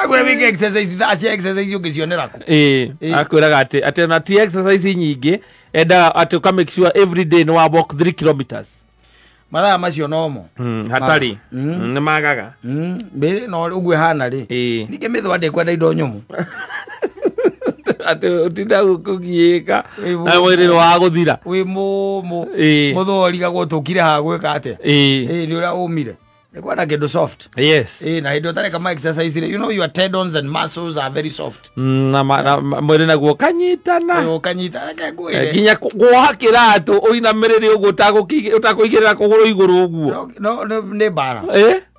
Agwĩra wĩke exercise thaa cia exercise ũngĩcionera kũ? Ĩĩ, akwĩraga atĩ ona ti exercise nyingĩ, endaga atĩ ũka make sure every day nĩ wa walk 3 kilometers. Mathaa macio nomo. Hatarĩ. Nĩ magaga. Mbĩ no ũguo ĩhana rĩ. Ningĩ mĩthũa ndĩkwenda indo nyũmũ. Atĩ ũtinda kũgiĩka na mwĩrĩ nĩ wa gũthira. Wĩ mũmũ. Mũthũa ũrigagwo tũkire haha gwĩka atĩa. Nĩ ũrĩa ũmire. Nĩ kwenda kĩndũ soft. Yes. Na hĩndĩ ũtareka ma exercise rĩ, you know your tendons and muscles are very soft. Na mwĩrĩ naguo ũkanyitana. Ũkanyitana, reke ngwĩre. Nginya kuoha kĩratũ ũinamĩrĩre ũguo ũtakũigĩrĩra kũgũrũ igũrũ ũguo. No, no, nĩ mbara.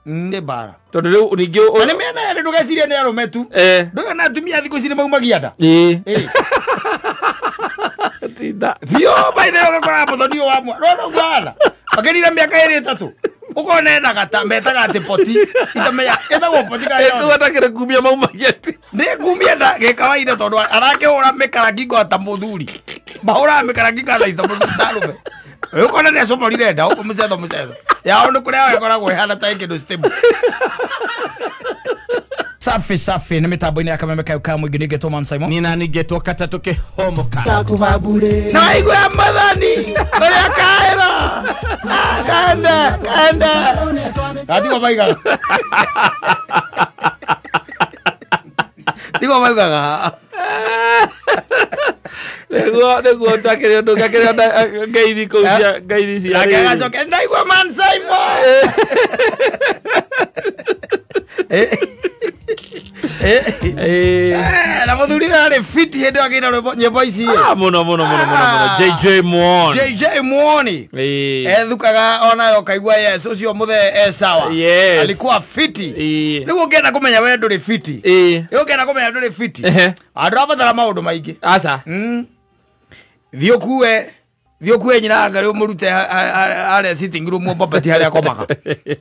Nĩ mbara. Tondũ rĩu ningĩ Na nĩ mĩena yerĩ, ndũgecirie nĩ arũme tu. Ndũgana atumia thikũ ici nĩ maumagia nda. Tinda. Biũ, by the way, ũgakora mũthoni ũyũ wa mwa. No, no, bwana. Makĩrire mĩaka ĩrĩ ĩtatũ. Ũkona ena gata, metaga atĩ poti. Itamenya, ĩtagwo poti kana Ĩĩ, kũu atakĩrĩ kumia maumagia atĩ. Nĩ kumia nda gĩkawaida tondũ arakĩhũra mĩkarangingo ta mũthuri. Mahũraga mĩkarangingo ta mũthuri ta arũme. Ũkona nĩ acomorire nda, ũguo mũcetho mũcetho. Yao nĩ kũrĩa ĩkoragwo ĩhana ta kĩndũ stable. Safi safi nĩ mĩtambo-inĩ ya Kameme Kayo ka mũingĩ ningĩ Thomas Simon. Nina ningĩtwo katatũ kĩhomoka. Na igwe ya mathani, ũrĩa kaĩra. Ah, kaende, kaende. Gatigo maigaga. Tigo maigaga. Nĩguo, nĩguo takĩrĩ ũndũ, takĩrĩ ũndũ, ngeithi kũu cia, ngeithi cia Nake rĩrĩ. agacoka, ndaigua Man Simon. Na mũthuri ũyũ arĩ fit hĩndĩ ĩyo akĩina rwĩmbo, nyĩmbo ici. Ah, mũno, mũno, mũno, mũno, mũno. JJ Muoni. JJ Muoni. Ethukaga onayo ũkaigua yes, ũcio mũthee e sawa. Yes. Alikuwa fiti. Rĩu ũngĩenda kũmenya we ndũrĩ fiti. Rĩu ũngĩenda kũmenya ndũrĩ fiti. Andũ abatara maũndũ maingĩ. Aca. Thiĩ ũkue, thiĩ ũkue nyina anga rĩu ũmũrute harĩa sitting room ũmbambati harĩa akomaga.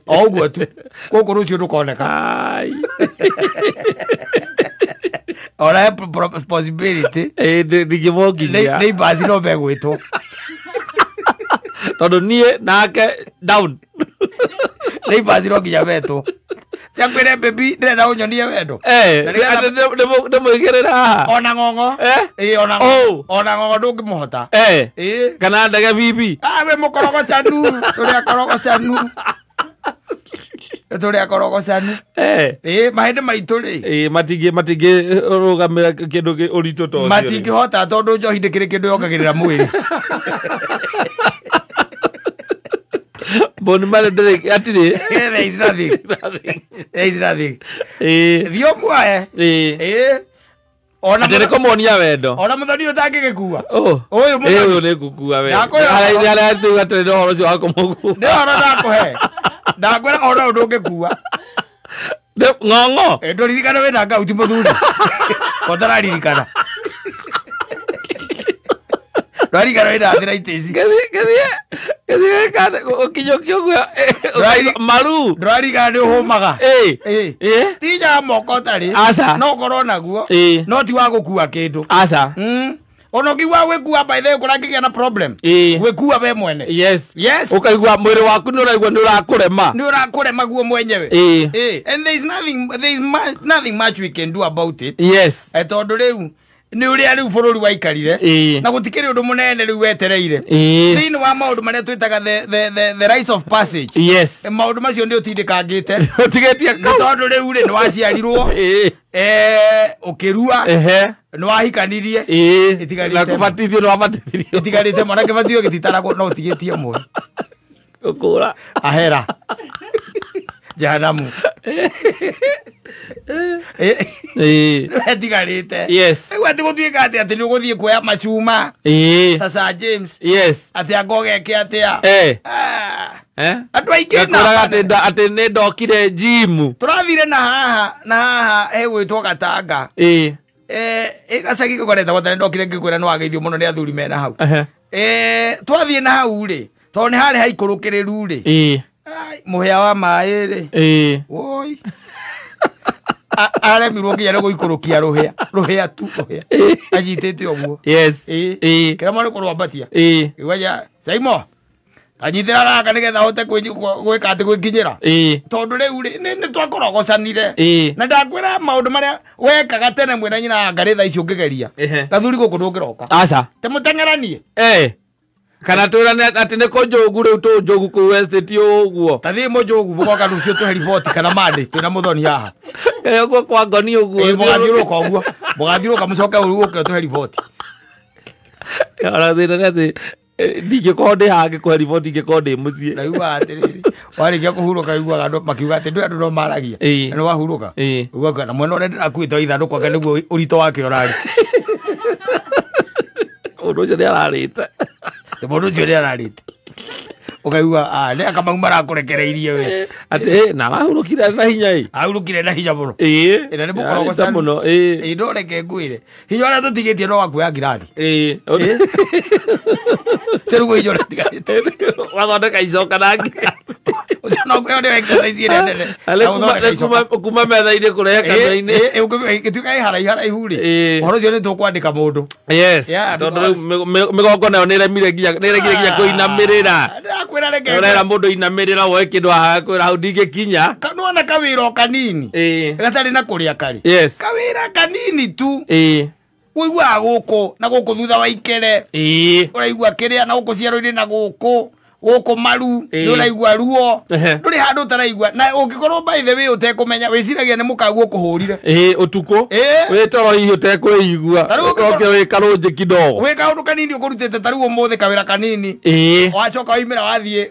O ũguo tu. Gũkũ rũciũ ndũkoneka. Ai. Ona he possibility. Ndingĩmũnginyia. Nĩ ibasi no megwĩtwo. Tondũ niĩ nake down. Nĩ ibasi no nginya metwo. Njakwĩre baby, ndĩrenda ũnyonie wendo. Na nĩgetha Ndĩmũigĩrĩra haha. Ona ng'ong'o. Ona ng'ong'o. Ona ng'ong'o ndũngĩmũhota. Kana ndege bibi. Ah, we mũkorogocanu. Tũrĩ akorogocanu. Tũrĩ akorogocanu. Mahĩndĩ maitũ rĩ. Matingĩ rũgamĩra kĩndũ ũritũ ta ũcio rĩ. Matingĩhota tondũ njohi ndĩkĩrĩ kĩndũ yongagĩrĩra mwĩrĩ. Boni mare ndĩrĩ atirĩ. There is nothing. There is nothing. Thiĩ ũmuoe. Ona Atĩ nĩ kũmuonia wendo. Ona mũthoni ũtangĩgĩkua. Oh. Ũyũ mũthoni. Ũyũ nĩ ngũkua wendo. Ndakũhe Harĩa ũhoro. harĩa tuga atĩ nĩ ũhoro ũcio wa kũmũkua. Nĩ ũhoro ndakũhe. Ndakwĩra ona ũndũ ũngĩkua. Nĩ ng'ong'o. Ndũririkana wĩna ngauti mũthuri. Ũtararirikana. Ndũraririkana wĩna arthritis. Gĩthiĩ gĩkane, ũkinyũkie ũguo, maru. Ndũraririkana nĩ ũhũmaga. Ti nja moko ũtarĩ. Aca. No ũkorwo naguo. No ti wa gũkua kĩndũ. Aca. Ona ũngĩigua gwĩkua by the way, kũrangĩgĩa na problem. Gwĩkua we mwene. Yes. Yes. Ũkaigua mwĩrĩ waku nĩ ũraigua nĩ ũrakũrema. Nĩ ũrakũrema guo mwenyewe. And there is nothing, there is nothing much we can do about it. Yes. Tondũ rĩu nĩ ũrĩa rĩu bũrũri waikarire. Na gũtikĩrĩ ũndũ mũnene rĩu wetereire. Thĩinĩ wa maũndũ marĩa twĩtaga the rites of passage. Yes. Maũndũ macio nĩ ũtindĩkangĩte. Ũtigĩtie Nĩ tondũ rĩu rĩ, nĩ waciarirwo. Ũkĩrua. Nĩ wahikanirie. Ĩtigarĩte Na kũbatithio nĩ wabatithirio. Ĩtigarĩte mwana kĩbatithio gĩtitaragwo no ũtigĩtie ũmwe. Gũkũra. Ahera. Jehanamu. Ĩtigarĩte. Yes. Rĩu atĩ gũtuĩka atĩ atĩ nĩ ũgũthiĩ kuoya macuma. Ta Sir James. Yes. Atĩ anga ũgeke atĩa. Andũ aingĩ na Ngakũraga atĩ atĩ nĩ ndokire gym. Tũrathire na haha, na haha hegwĩtwo Gatanga. Gacagi kau karetagwo atĩ nĩ ndokire ngĩkwĩra nĩ wageithio mũno nĩ athuri mena hau. Twathiĩ na hau rĩ, tondũ nĩ harĩ haikũrũkĩrĩru rĩ. Ai, mũhĩa wa maĩ rĩ. Woi. Aremirwo nginya nĩ gũikũrũkia rũhĩa, rũhĩa tu, rũhĩa. Anyitĩte ũguo. Yes. Kĩrĩa mwana kũrwambatia. Igua ja, Saimo. Anyitĩra gaka nĩgetha hote gwĩka atĩ gwĩkinyĩra. Tondũ rĩu rĩ nĩ twakorogocanire. Na ndakwĩra maũndũ marĩa wekaga tene mwĩna nyina ngarĩ thaa ici ũngĩgeria. Gathuri gũkũ ndũngĩroka. Aca. Te mũteng'eranie. Kana twĩrane atĩ nĩ kũnjũgu rĩu tũnjũgu kũu estate ũguo. Ta thiĩ mũnjũgu mũgoka rũciũ tũhe riboti kana Monday twĩna mũthoni haha. Kana ũguo kwa ngoni ũguo. Mũgathiũrũrũka ũguo. Mũgathiũrũrũka mũcoke ũke ũtũhe riboti. Ona thĩna nĩ atĩ ndingĩkorwo ndĩ haha ngĩkũhe riboti ingĩkorwo ndĩ mũciĩ. Ndaiguaga atĩrĩrĩ warĩkia kũhurũka iguaga andũ makiuga atĩ ndũĩ andũ no maragia. Na nĩ wahurũka. Ũguo na mwena ũrĩa ndĩrakuĩte wa ithandũkũ anga nĩguo ũritũ wake ũrarĩ. Mũndũ ũcio nĩ ararĩte. Mũndũ ũcio nĩ ararĩte. Ũkaigua nĩ akamau marakũrekereirie we. Atĩ na arahurũkire na hinya ĩ. Ahurũkire na hinya mũno. Na nĩ mũkorogocani mũno. No reke ngwĩre. Hinya ũrĩa tũtigĩtie no wa kuoya ngirathi. Rĩu hinya ũrĩa ũtigarĩte. Wathondeka icoka na ngirathi. Ũcio no kuoya nĩyo exercise ĩrĩa nene. Kuma metha-inĩ kũrehe kanua-inĩ. Ĩgĩtuĩka ĩ haraihu haraihu rĩ. Ũhoro ũcio nĩ tũkwandĩka mũndũ. Yes. Tondũ rĩu mĩgongo nayo nĩ ĩremire nginya kũinamĩrĩra. Ndakwĩra reke. Ũrera mũndũ inamĩrĩra woe kĩndũ haha kwĩra hau ndingĩkinya. Nĩwona kawĩra o kanini. Gatarĩ na kũrĩa karĩ. Yes. Kawĩra kanini tu. Ũiguaga gũkũ na gũkũ thutha wa ikere. Ũraigua kĩrĩa na gũkũ ciero-inĩ na gũkũ. Gũkũ maru nĩ ũraigua ruo. Ndũrĩ handũ ũtaraigua. Na ũngĩkorwo by the way ũtekũmenya wĩciragia nĩ mũkaguo ũkũhũrire. Ũtukũ. Wĩ toro hihi ũtekwĩigua. Ũkoke wĩ karũnjĩ kidogo. Wĩ kaũndũ kanini ũkũrutĩte ta rĩu ũmũthĩ kawĩra kanini. Wacoka waimĩra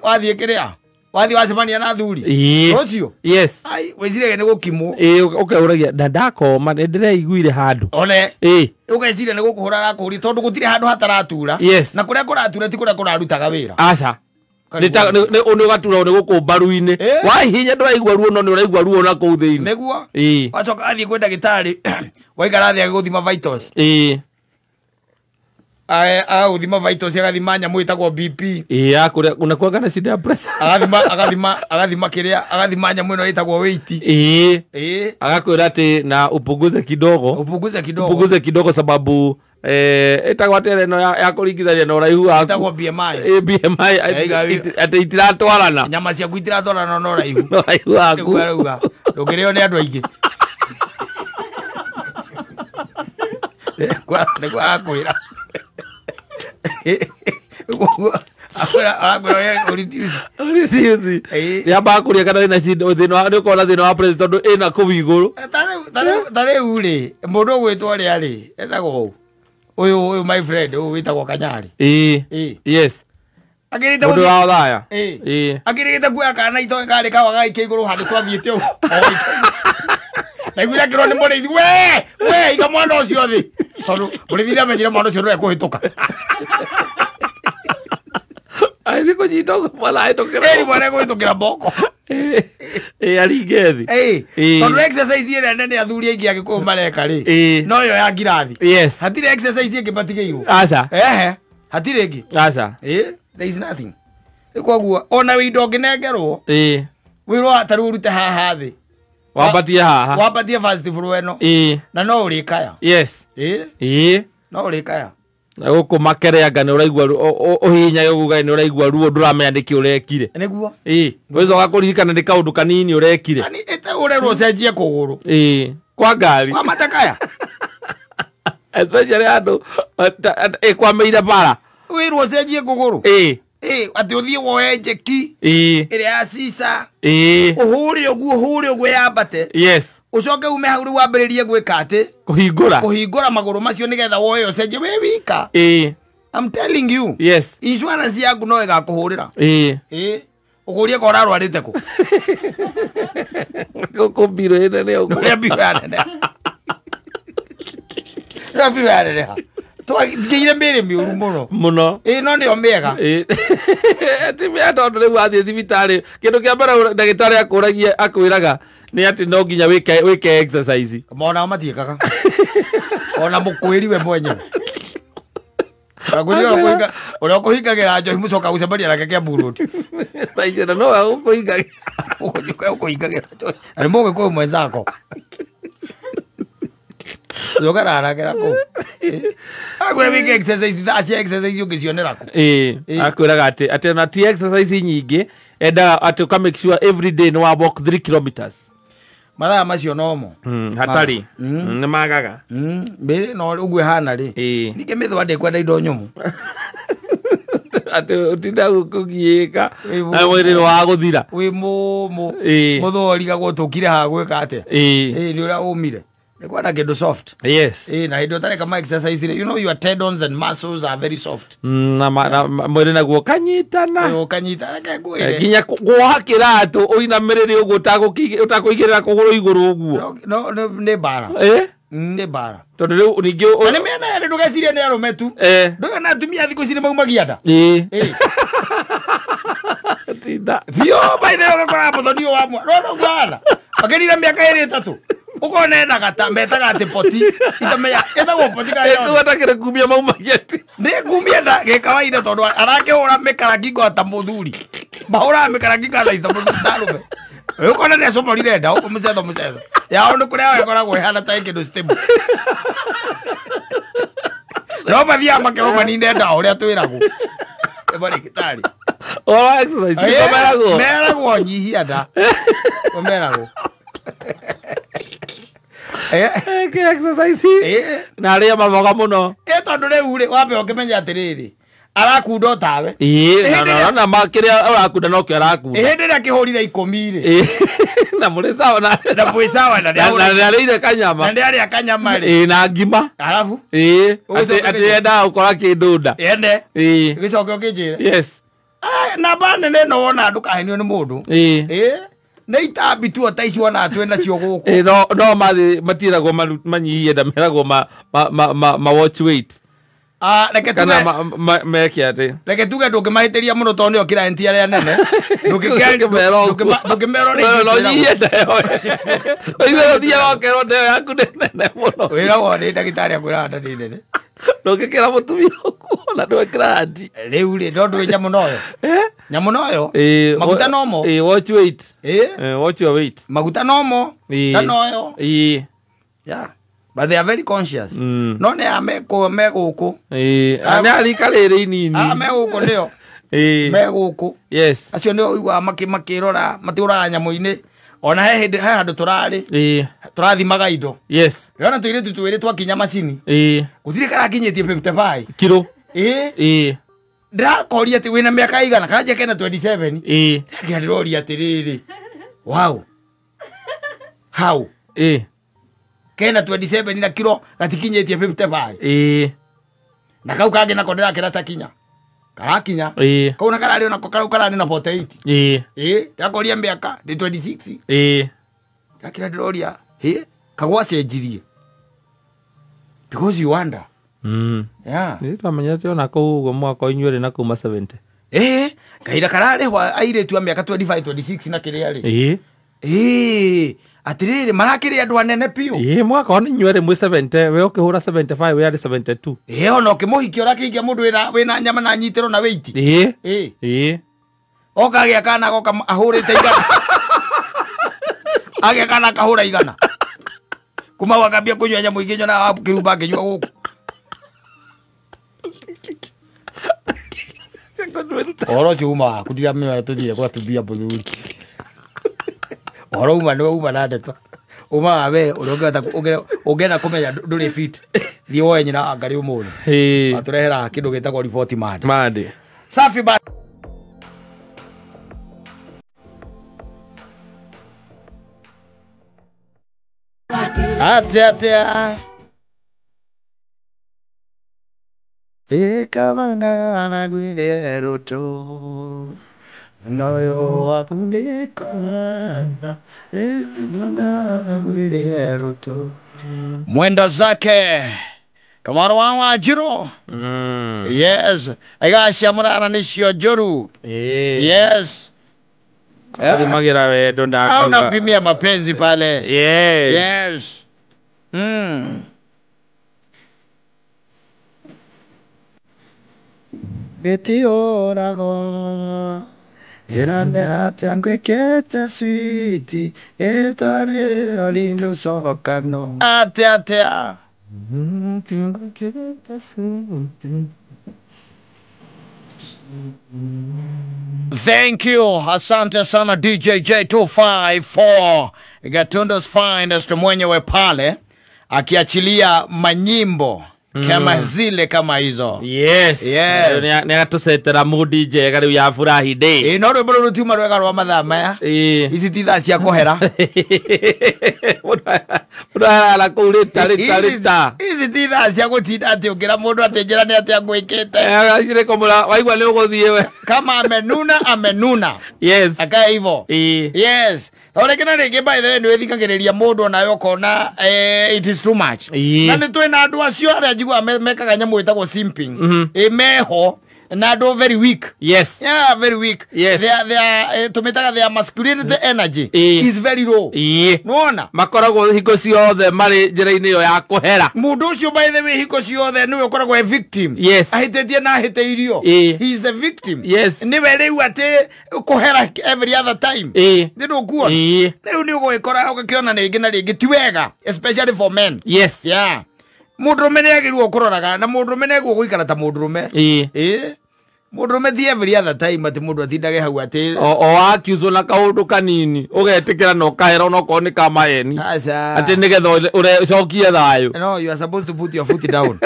wathiĩ kĩrĩa? Wathiĩ wacemania na athuri. Ũcio? Yes. Ai wĩciragia nĩ gũkimwo. Ũkeũragia na ndakoma nĩ ndĩreiguire handũ. One. Ũgeciria nĩ gũkũhũra arakũhũria tondũ gũtirĩ handũ hataratura. Na kũrĩa kũratura ti kũrĩa kũrarutaga wĩra. Aca. Nĩ ũgatura nĩ gũkũ mbaru-inĩ. Wahihinya ndũraigua ruo no nĩ ũraigua ruo na kũu thĩinĩ. Nĩguo. Wacoka athiĩ kwĩ ndagĩtarĩ waikara thĩ agĩgũthima vitals. Agagũthima vitals agathima nyamũ ĩtagwo BP. Akũrĩa unakuanga na shida ya pressure. Agathima kĩrĩa agathima nyamũ ĩno ĩtagwo weight. Agakwĩra atĩ na upunguze kidogo. Upunguze kidogo. Upunguze kidogo sababu ĩtagwo atĩa ĩno ya kũringithania na ũraihu waku. Ĩtagwo BMI. BMI atĩ itiratwarana. Nyama ciaku itiratwarana na ũraihu. Na ũraihu waku. Nĩguo arauga. Ndũngĩrĩo nĩ andũ aingĩ. Nĩguo arakwĩra. Ũreduce. Nĩambaga kũrĩa kana wĩna shida thĩna nĩ ũkorwo na thĩna wa pressure tondũ ĩna kũu igũrũ. Ta rĩu rĩ mũndũ ũgwĩtwo ũrĩa rĩ etagwo ũyũ my friend ũyũ wĩtagwo Kanyarĩ. Yes. Akĩrĩte mũndũ wa thaya. Akĩrĩte kuoya kana itoĩ karĩ kawa gaikia igũrũ handũ twathiĩte ũguo. Ndaiguire akĩrwo nĩ mũrĩithi we iga mwana ũcio thĩ. Tondũ mũrĩithi nĩamenyire mwana ũcio no ekũhĩtũka. Aithi kũnyita ũguo mwana ahĩtũkĩra. Ĩni mwana ekũhĩtũkĩra moko. Aringe thĩ. Tondũ exercise ĩrĩa nene athuri aingĩ Agĩkũyũ mareka rĩ no ĩyo ya ngirathi. Yes. Hatirĩ exercise ĩngĩ matigĩirwo. Aca. Hatirĩ ĩngĩ. Aca. There is nothing. Rĩu koguo ona wĩ indo ũngĩnengerwo wĩrwo ta rĩu ũrute haha thĩ. Wambatie haha. Wambatie first floor ĩno. Na no ũrĩkaya. Yes. No ũrĩkaya. Na gũkũ makereanga nĩ ũraigua ũhihinyage ũguo nĩ ũraigua ruo ndũramenya nĩkĩ ũrekire. Nĩguo. Ũgĩcoka kũririkana nĩ kaũndũ kanini ũrekire. Ani ĩte ũrerwo ũcenjie kũgũrũ. Kwa ngari. Kwa matakaya. Especially andũ ĩkwamĩire bara. Wĩrwo ũcenjie kũgũrũ. Atĩ ũthiĩ woe njeki ĩrĩa ya cica. Ũhũre ũguo yambate. Yes. Ũcoke ume hau rĩu wambĩrĩrie gwĩka atĩ kũhingũra. Kũhingũra magũrũ macio nĩgetha woe ũcenjie wĩ wika. I'm telling you. Yes. Insurance yaku no ĩgakũhũrĩra. Ũkũrie ka ũrarwarĩte kũ. Gũkũ mbirũ ĩnene ũguo. Ũrĩa mbirũ yaneneha. Ũrĩa mbirũ yaneneha. Twagĩire mĩĩrĩ mĩũru mũno. Mũno. No nĩyo mĩega. Ti mĩega tondũ rĩu wathiĩ thibitarĩ kĩndũ kĩa mbere ndagĩtarĩ akũragia akwĩraga nĩ atĩ no nginya wĩke exercise. Onao matiĩkaga. Ona mũkwĩri we mwenyewe. Ũrĩa ũkũhingagĩra njohi mũcoka gũcemania nake Kiambu Road. Thaa icio na nowe ũkũhingagĩra. Ũkũhingagĩra njohi. Na nĩ mũgĩkũyũ mwenzako. Ũcoka ararakĩra kũu. Akwĩra wĩke exercise thaa cia exercise ũngĩcionera kũ? Ĩĩ, akwĩraga atĩ ona ti exercise nyingĩ, endaga atĩ ũka make sure every day nĩ wa walk 3 kilometers. Mathaa macio nomo. Hatarĩ. Nĩ magaga. Mbere no ũguo ĩhana rĩ. Ningĩ mĩthũa ndĩkwenda indo nyũmũ. Atĩ ũtinda kũgiĩka na mwĩrĩ nĩ wa gũthira. Wĩ mũmũ. Mũthũa ũrigagwo tũkire haha gwĩka atĩa. Ĩĩ, nĩ ũrĩa ũmire. Nĩkwenda kĩndũ soft. Yes. Na hĩndĩ ũtareka ma exercise rĩ, you know your tendons and muscles are very soft. Na mwĩrĩ naguo ũkanyitana. Ũkanyitana, reke ngwĩre. Nginya kuoha kĩratũ ũinamĩrĩre ũguo ũtakũigĩrĩra kũgũrũ igũrũ ũguo. No, nĩ mbara. Nĩ mbara. Tondũ rĩu ningĩ Na nĩ mĩena yerĩ, ndũgecirie nĩ arũme tu. Ndũĩ ona atumia thikũ ici nĩ maumagia nda. Tinda. Biũ, by the way, ũgakora mũthoni ũyũ wa mwa. No, no, ngwana. Makĩrire mĩaka ĩrĩ ĩtatũ. Ũkona ena gata, metaga atĩ poti. Itamenya, ĩtagwo poti kana yona. Ĩkũgwata kĩrĩ kumia maumagia atĩ. Nĩ kumia nda gĩkawaida tondũ arakĩhũra mĩkarangingo ta mũthuri. Mahũraga mĩkarangingo ta ita mũthuri ta arũme. Ũkona nĩ acomorire nda, ũguo mũcetho mũcetho. Yao nĩ kũrĩa ĩkoragwo ĩhana ta kĩndũ stable. No mathiaga makerwo manine nda o ũrĩa twĩragwo. Nĩ marĩgĩtarĩ. O exercise, nĩguo meragwo. Meragwo nyihia nda. Nĩguo meragwo. Exercise. Na arĩa maboga mũno. Tondũ rĩu rĩ, wambe ũkĩmenya atĩrĩrĩ, arakunda o tawe. Ĩĩ, na kĩrĩa ũrakunda nokĩo arakunda. Hĩndĩ ĩrĩa akĩhũrire 10 rĩ. Na mũrĩ sawa na na mwĩ sawa na nĩarĩire kanyama. Na nĩarĩa kanyama rĩ. Ĩĩ, na ngima. Arabu? Ĩĩ, atĩ endaga gũkora kĩndũ nda. Ene. Ĩĩ. Gĩcoke ũkĩnjĩre. Yes. Namba nene no wona ndũkahenio nĩ mũndũ. Ĩĩ. Nĩ itambi tu ta icio ona twĩ nacio gũkũ. Ĩĩ, no matiĩragwo manyihie nda, meragwo ma watch weight. Reke tuge meke atĩ. Reke tuge ndũngĩmahĩtĩria mũno tondũ nĩo client arĩa nene. Ndũngĩmerwo rĩngĩ. No nyihie nda ĩyo. Ithuĩ ũthiaga ũkerwo nda ĩyo yaku nĩ nene mũno. Wĩragwo nĩ ndagĩtarĩ akwĩraga nda nĩ nene. Ndũngĩkĩra mũtumia ũguo na ndũĩ client. Rĩu rĩ, no ndũĩ nyamũ noyo. Nyamũ noyo? Maguta nomo? Watch weight. Watch your weight. Maguta nomo? Nda noyo? Yeah. But they are very conscious. No nĩ a megũkũ. Nĩ arika rĩrĩ inini. A megũkũ nĩo. Megũkũ. Yes. Acio nĩo ũiguaga makĩrora, matĩũraga nyamũ-inĩ. Ona he hĩndĩ he handũ tũrarĩ. Tũrathimaga indo. Yes. Rĩona tũirĩtu twĩrĩ twakinya macini. Gũtirĩ karakinyĩtie 55. Kiro. Ndĩrakoria atĩ wĩna mĩaka igana, kanjia kena 27. Ndĩrakĩra ndĩroria atĩrĩrĩ. Wow. How? Kena 27 na kiro gatikinyĩtie 55. Na kau kangĩ nako ndĩrakĩra ta kinya. Karakinya. Kau na kararĩ onako kau kararĩ na 48. Ndakoria mĩaka ndĩ 26. Ndakĩra ndĩroria, kagwacenjirie. Because you wonder. Yeah. Nĩ twamenyete ona kũu ũguo mwaka inyuĩ rĩ na kuma 70. Kahinda kararĩhwo airĩtu a mĩaka 25 26 na kĩrĩa rĩ. Atĩrĩrĩ marakĩrĩ andũ anene biũ. Mwaka ona inyuĩ rĩ mwĩ 70, we ũkĩhũra 75 we arĩ 72. Ona ũkĩmũhikia ũrakĩhikia mũndũ wĩna nyama na nyitĩro na weight. Oka agĩa kana goka ahũrĩte igana. Agĩa kana akahũra igana. Kuma hau akambia kũnyua nyamũ ingĩ nyonaga kĩrumba akĩnyua gũkũ. Ũhoro ũcio uma waku ndiramenya tũthire gwa atumia mũthuri. Ũhoro uma nĩwe uma na ndeto. Uma wa we ũrĩa ũngĩenda kũmenya ndũrĩ fit. Thiĩ woe nyina wa Ngarĩ ũmũthĩ. Atũrehera kĩndũ gĩtagwo report Monday. Monday. Safi ba. Atia atia. Ikavanga gwire ruto. Noyo wakundikana. Ikavanga gwire ruto. Mwenda zake. Kamaro wa Jiro. Yes. Aigacia murara nicio njuru. Yes. Magira wendo ndakauga. Unapimia mapenzi pale. Yes. Yes. Gĩtiũragwo ĩra nĩ atĩa ngwĩkĩte switi ĩtarĩ rĩo rindũcokano. Atia atia. Thank you. Asante sana DJ J254. Gatundo's finest mwenyewe pale akiachilia manyimbo kama zile kama hizo. Yes. Yes. Ni atusetera mu DJ gari ya furahi day. No rwimbo ruru tiuma rwega rwa mathaa maya. Ici ti thaa cia kuhera. Mũndũ kũu rĩta rĩta rĩta. Ici ti thaa cia gũtinda atĩ ũkĩra mũndũ atĩ njĩra nĩ atĩa ngwĩkĩte. Acire kũmũra waigua nĩ ũgũthiĩ we. Kama amenuna amenuna. Yes. Akae hivyo. Yes. Tondũ rĩngĩ na rĩngĩ by the way nĩ wĩthikagĩrĩria mũndũ onawe ũkona it is too much. Na nĩ twĩna andũ acio arĩa njiguaga mekaga nyamũ ĩtagwo simping. Meho na andũ very weak. Yes. Yeah, very weak. Yes. They are tumetaga their masculinity energy is very low. Nona makoragwo hingo ciothe mari njira-inĩ ĩyo ya kũhera. Mũndũ ũcio by the way hingo ciothe nĩwe ũkoragwo e victim. Yes. Ahĩtĩtie na ahĩtĩirio. He is the victim. Yes. Nĩwe rĩu atĩ kũhera every other time. Nĩ ndũkuona. Rĩu nĩ ũgũgĩkora ũgakĩona rĩngĩ na rĩngĩ ti wega, especially for men. Yes. Yeah. Mũndũrũme nĩ agĩrĩirwo kũroraga na mũndũrũme nĩ agĩrĩirwo gũikara ta mũndũrũme. Mũndũrũme ti every other time atĩ mũndũ atindage hau atĩ o accuse na kaũndũ kanini ũgetĩkĩra na ũkahera onokorwo nĩ ka maheni. Aca. Atĩ nĩgetha ũcokie thayũ. No, you are supposed to put your foot down.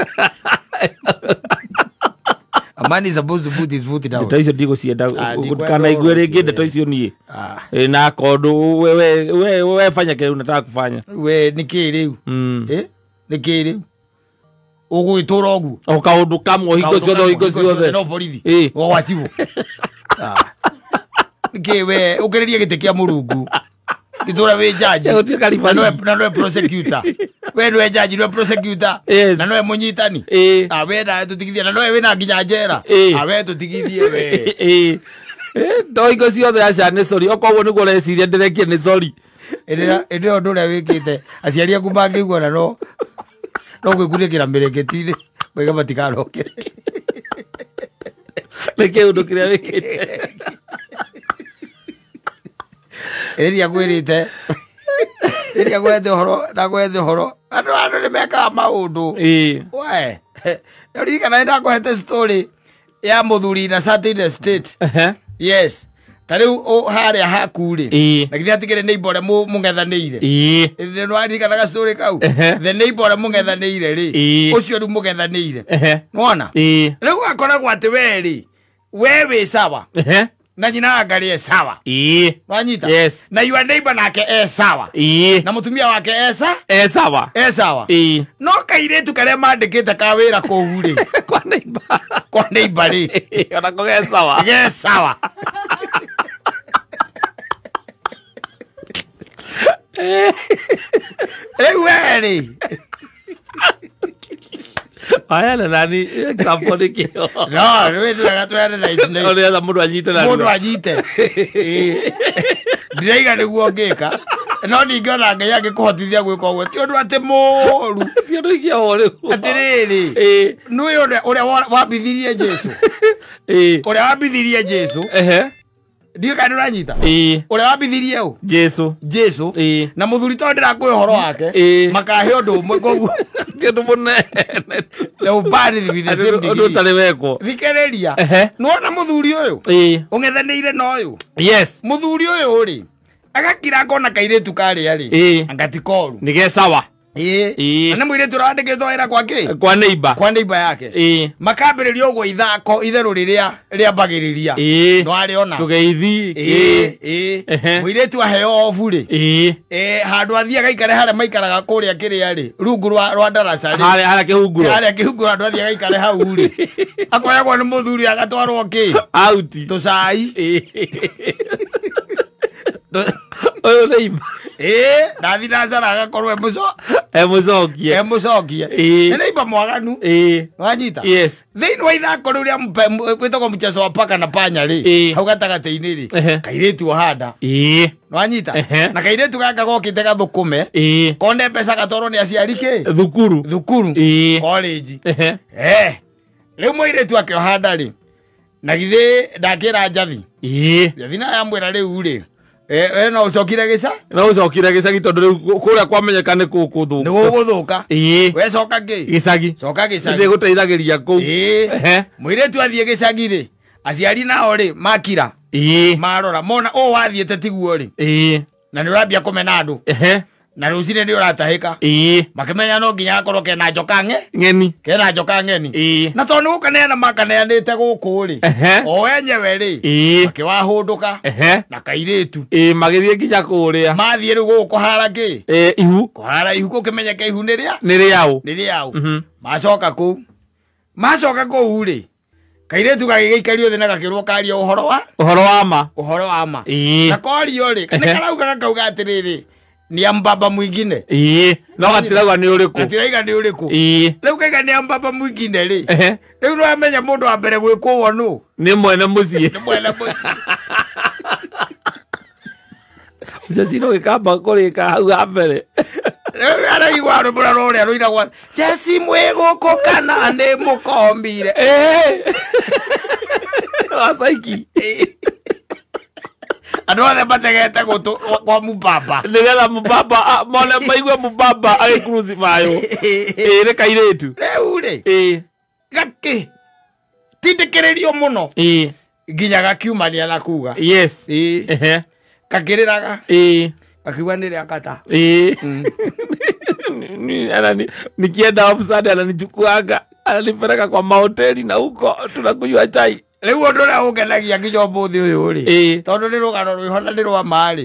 A man is supposed to put his foot down. Ndeto icio ndigũcienda kana igue rĩngĩ ndeto icio niĩ. Na kondũ we fanya kĩrĩa unataka kufanya. We nĩkĩ rĩu? Nĩkĩ rĩu? Ũgũgĩtũra ũguo o kaũndũ kamwe hingo ciothe hingo ciothe no borithi o wacibũ. Nĩkĩ we ũkĩrĩrie gĩtĩ kĩa Mũrungu gĩtũra wĩ jaji na nĩwe prosecutor. We nĩwe jaji nĩwe prosecutor na nĩwe mũnyitani. We nawe tũtigithie na nĩwe wĩna nginya njera. We tũtigithie we. To hingo ciothe aca nĩ sorry okorwo nĩguo ũreciria ndĩrekie nĩ sorry. Ĩndĩ ũndũ ũrĩa wĩkĩte aciari aku mangĩigua na no no gwĩkunĩkĩra mĩrĩngĩti-inĩ moiga matikarokere. Nĩ kĩũndũ kĩrĩa wĩkĩte. Rĩrĩa ngwĩrĩte rĩrĩa ngwethe ũhoro na ngwethe ũhoro andũ nĩ mekaga maũndũ. We nĩũririkana nĩ ndakũhete story ya mũthuri na certain state. Yes. Ta rĩu harĩa haku rĩ na githĩ hatikĩrĩ neighbor ũrĩa mũng'ethanĩire. Nĩwaririkanaga story kau? The neighbor ũrĩa mũng'ethanĩire rĩ ũcio rĩu mũng'ethanĩire. Nĩwona? Rĩu akoragwo atĩ we rĩ we wĩ sawa na nyina anga e sawa. Wanyita? Yes. Na your neighbor nake e sawa. Na mũtumia wake e sawa. E sawa. No kairĩtu karĩa mandĩkĩte ka wĩra kũu rĩ kwa neighbor. Kwa neighbor rĩ onako ge sawa. Ge sawa. Rĩu we rĩ aya na nani example nĩkĩo. No, rĩu ndĩraga tweane na nĩgetha mũndũ anyite na mũndũ anyite. Ndiraiga nĩguo ngĩka no ningĩ ona Ngai angĩkũhotithia gwĩka ũguo ti ũndũ atĩ mũũru. Ti ũndũ ingĩohwo rĩu. Atĩrĩrĩ nĩũĩ ũrĩa wambithirie Jesũ. Ũrĩa wambithirie Jesũ. Ndiũĩ kana nĩũranyita. Ũrĩa wambithirie ũ? Jesũ. Jesũ. Na mũthuri tondũ ndĩrakũhe ũhoro wake makahe ũndũ ũmwe koguo ti ũndũ mũnene. The ubani with the same degree. Ũndũ ũtarĩ wekwo. Thikĩrĩria. Nĩwona mũthuri ũyũ ũng'ethanĩire na ũyũ. Yes. Mũthuri ũyũ rĩ agakira akona kairĩtu karĩa rĩ anga ti koru. Nĩ ge sawa. Na nĩ mũirĩtu ũrĩa wandĩkĩtwo wĩra kwa kĩ? Kwa neighbor. Kwa neighbor yake. Makambĩrĩria ũguo ithako itherũ rĩrĩa rĩambagĩrĩria. Nĩwarĩona. Tũgeithi. Mũirĩtu aheo obu rĩ. Handũ athiĩ agaikare harĩa maikaraga kũrĩa kĩrĩa rĩ rungu rwa ndaraca rĩ. Harĩa kĩhunguro. Harĩa kĩhunguro handũ athiĩ agaikare hau rĩ. Akoyagwo nĩ mũthuri agatwarwo kĩ? Out. Tũcai. Ũyũ neighbor. Ndathi na njara agakorwo emũcokie. Emũcokie. Nĩ neighbor mwaganu. Wanyita? Yes. Thĩinĩ wa ithako rĩu rĩa wĩtagwo mchezo wa paka na panya rĩ hau gatagatĩ-inĩ rĩ kairĩtu ohanda. Wanyita? Na kairĩtu gaka gokĩte gathũkũme kone mbeca gatwarwo nĩ aciari kĩ? Thukuru. Thukuru. College. Rĩu mũirĩtu akĩohanda rĩ na githĩ ndakĩra Njathi. Njathi naye amwĩra rĩu rĩ No ucokire gica no ucokire gicagi tondu riu kuria kwamenyeka ni guguthuka ni guguthuka we coka ngi gicagi coka gicagi ni guteithagiria kuu muiritu athie gicagi ri aciari nao ri makira marora mona o wathiete tiguo ri na ni urambia kumena andu na rucine ni uratahika makimenya no nginya akorwo kena njoka ng'eni kena njoka ng'eni na tondu gukaneana makaneanite guku ri o enyewe ri makiwahunduka na kairitu magithie nginya kuria mathie riu guku kuhara ki ihu kuhara ihu gukimenyeka ihu ni ria ni riau ni riau macoka kuu macoka kuu ri kairitu gagĩgĩikario thĩ na gakĩrwo karia ũhoro wa ma ũhoro wa ma na korio ri nĩ karauga gakauga atĩrĩrĩ ni ambaba mwingine no gatirauga ni uriku gatirauga ni uriku riu kaiga ni ambaba mwingine ri riu no amenya mundu wa mbere gwikwo nu ni mwene mucii ni mwene mucii Jaciro gikamba kurika hau ha mbere riu araigua rwimbo ruria ruinagwo Jeci mwĩ gũkũ kana nĩ mũkombire wacaiki andu othe mategete gutu kwa mubaba nigetha mubaba mone maigue mubaba agĩcrucifywo nĩ kairĩtu rĩu rĩ gakĩ tindĩkĩrĩrio mũno nginya gakiumania na kuga yes kakĩrĩraga gakiuga nĩ rĩa kata nikienda ofisadi ananichukuanga ananipeleka kwa mahoteli na huko tunakunywa chai riu undu uria ungenagia nginya umuthi uyu ri tondu ni rugano rwiho na ni rwa ma ri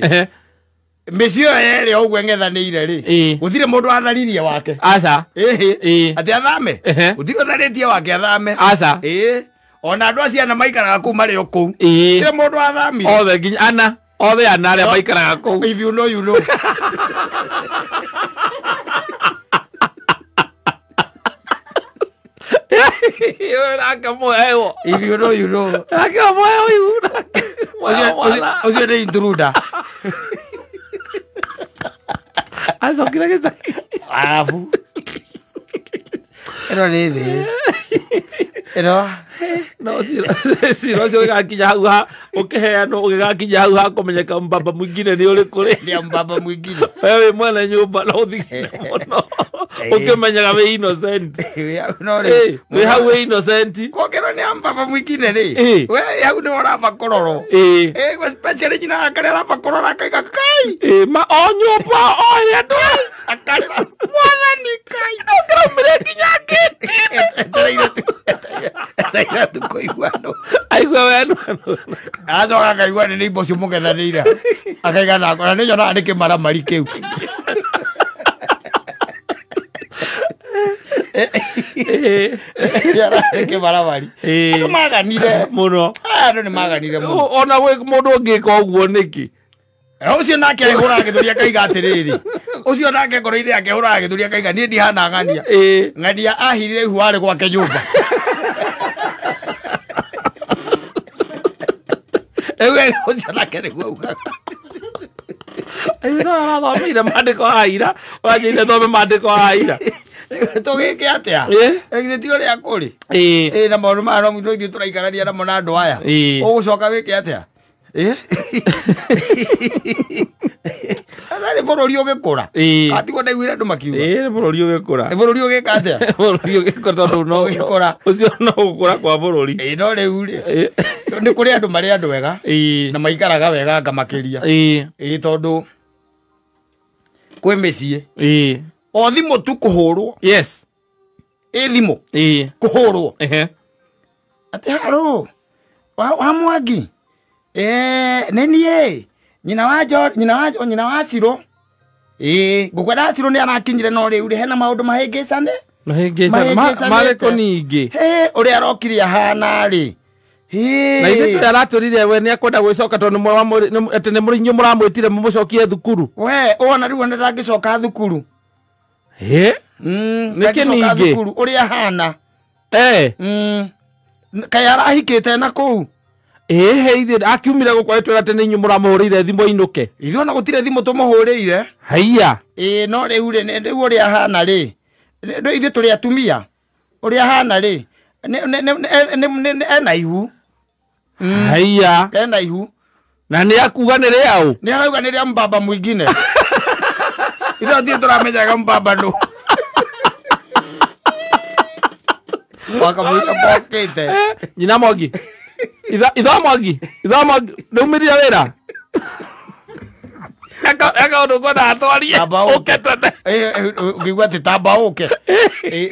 mĩciĩ ĩyo yerĩ o ũguo ĩng'ethanĩire rĩ gũtirĩ mũndũ watharirie wake aca atĩ athame gũtirĩ ũtharĩtie wake athame aca ona andũ a ciana maikaraga kũu marĩ o kũu gũtirĩ mũndũ wathamire othe nginya ana othe ana arĩa maikaraga kũu if you know you know Akamuhewo if you know you know akamuhewo ihu ucio nĩ intruder acokire gĩcagi arabu ĩno nĩ thĩ ĩno no cira ũcio ũgĩgakinya hau ha ũkĩheanwo ũgĩgakinya hau ha kũmenyeka mbaba mwingine nĩ ũrĩkũ rĩ nĩ mbaba mwingine we wĩ mwene nyũmba no ũthigine mũno ũkĩmenyaga wĩ innocent wĩ hau wĩ innocent kũngĩrwo nĩ mbaba mwingine rĩ we hau nĩ ũramba kũrorwo especially nyina akarĩa aramba kũrora akaiga kai ma o nyũmba o ĩrĩa andũ akarĩra mwathani kai no kĩraumĩre nginya ngĩti-inĩ etereire tu kũigua no aigua wenu acoka akaigua nĩ nĩimbo ũcio mũng'ethanĩire akaiga na nĩ nyonaga nĩ kĩmaramari kĩu nĩ kĩmaramari andũ maganire mũno andũ nĩ maganire mũno ona mũndũ ũngĩka ũguo nĩkĩ ũcio nake ahũraga gĩthũri akaiga atĩrĩrĩ ũcio nake ngoro-inĩ yake ahũraga gĩthũri akaiga niĩ ndihana ng'ania ng'ania ahirire ihu arĩ gwake nyũmba rĩu ũcio nake nĩguo augaga arathomeire mandĩko aira ũranjĩire thome mandĩko aira tũgĩke atĩa githĩ ti ũrĩa kũrĩ na maũndũ maya no ithuĩ tũraikarania namo na andũ aya ũgũcoka wĩke atĩa Nĩ bũrũri ũgĩkũra atigwo ndaiguire andũ makiuga nĩ bũrũri ũgĩkũra nĩ bũrũri ũgĩka atĩa bũrũri ũgĩkũra tondũ no ũgĩkũra ũcio no gũkũra kwa bũrũri no rĩu rĩ nĩ kũrĩ andũ marĩ andũ wega na maikaraga wega anga makĩria tondũ kwĩ mĩciĩ o thimũ tu kũhũrwo yes ĩ thimũ kũhũrwo atĩ harũ wa Mwangi nĩ niĩ nyina wa Jo nyina wa Ciro ngũkwenda Ciro nĩ arakinyire no rĩu rĩ hena maũndũ mahĩngĩcane marĩkũ ningĩ ũrĩa arokire ahana rĩ na ithuĩ tũrĩa aratũrire we nĩ akwenda gwĩcoka tondũ atĩ nĩ inyuĩ mũramwĩtire mũmũcokie thukuru we wona rĩu ona ndangĩcoka thukuru nĩkĩ ningĩ ũrĩa ahana kaĩ arahikĩte na kũu ithuĩ akiumire gũkũ agĩtwĩra atĩ nĩ inyuĩ mũramũhũrĩire thimũ ainũke ithuĩ ona gũtirĩ thimũ tũmũhũrĩire haiya no rĩu rĩ rĩu ũrĩa ahana rĩ ithuĩ tũrĩ atumia ũrĩa ahana rĩ ena ihu haiya ena ihu Na nĩ akuga nĩ rĩaũ. Nĩ arauga nĩ rĩa mbaba mwingine. Ithuĩ tũtirĩ tũramenyaga mbaba nũ. Wakamũira mbokĩte. Nyina Mwangi. Itha Mwangi. Itha Mwangi nĩumĩrire wĩra. Eka ũndũ ngwenda atwarie. Ũke tene. Ũkĩigua atĩ tamba ũke.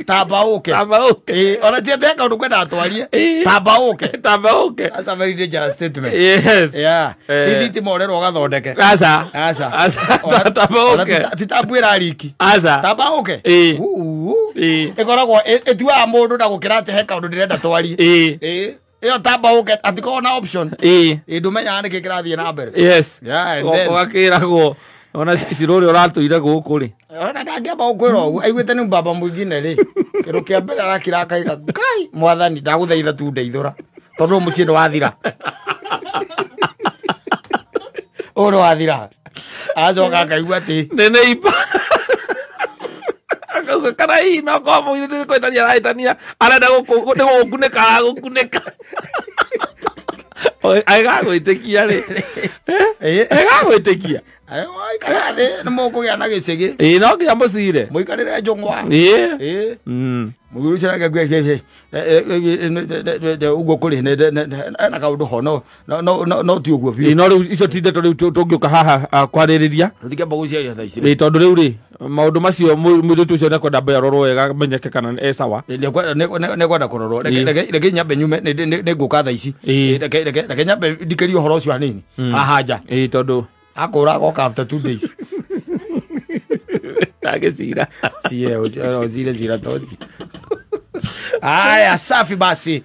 Tamba ũke. Tamba ũke. Ona ti atĩ eka ũndũ ngwenda atwarie. Tamba ũke. Tamba ũke. That's a very dangerous statement. Yes. Yeah. Ti thitima ũrerwo ũgathondeke. Aca. Aca. Aca. Tamba ũke. Ti tambu ĩrariki. Aca. Tamba ũke. Ĩĩ. Ĩkoragwo ĩtuaga mũndũ na gũkĩra atĩ he kaũndũ ndĩrenda twarie. Ĩĩ. Ĩyo tamba ũke atikoragwo na option. Ĩĩ. Ndũmenyaga nĩkĩ kĩrathiĩ na mbere. Yes. Yeah, and then Ũgakĩragwo ona Ciro ũrĩa ũratũire gũkũ rĩ. Ona ndangĩamba gũkwĩra ũguo aiguĩte nĩ mbaba mwingine rĩ kĩndũ kĩa mbere arakira akaiga Ngai mwathani ndagũthaitha tu ndeithũra tondũ mũciĩ nĩ wathira ũyũ nĩ wathira acoka akaigua atĩ Nĩ neighbor. Akauga kana hihi no korwo mũirĩtu nĩ kwĩtania arahĩtania arenda nĩ gũgũkunĩka aragũkunĩka. Agagwĩtĩkia rĩ. Agagwĩtĩkia. Ikara thĩ nĩ mũkũgĩa na gĩcĩgĩ. Ĩĩ no nginya mũcire. Mũikarĩre njũng'wa. Ĩĩ. Ĩĩ. Mũthuri ũcio nake ũguo kũrĩ na kaũndũ ho no ti ũguo biũ. Ĩĩ no rĩu icio ti ndeto rĩu tũngĩũka haha kwarĩrĩria. Tũtingĩamba gũciaria thaa ici. Ĩĩ tondũ rĩu rĩ maũndũ macio mũirĩtu ũcio nĩekwenda ambe arorwo wega amenyeke kana e sawa. Nĩkwenda kũrorwo. Reke nyambe nyume nĩngũka thaa ici. Reke nyambe ndikĩrie ũhoro ũcio hanini haha nja. Ĩĩ tondũ Akũra agoka after 2 days. Ndagĩcira. Cire cira toci. Aya safi basi.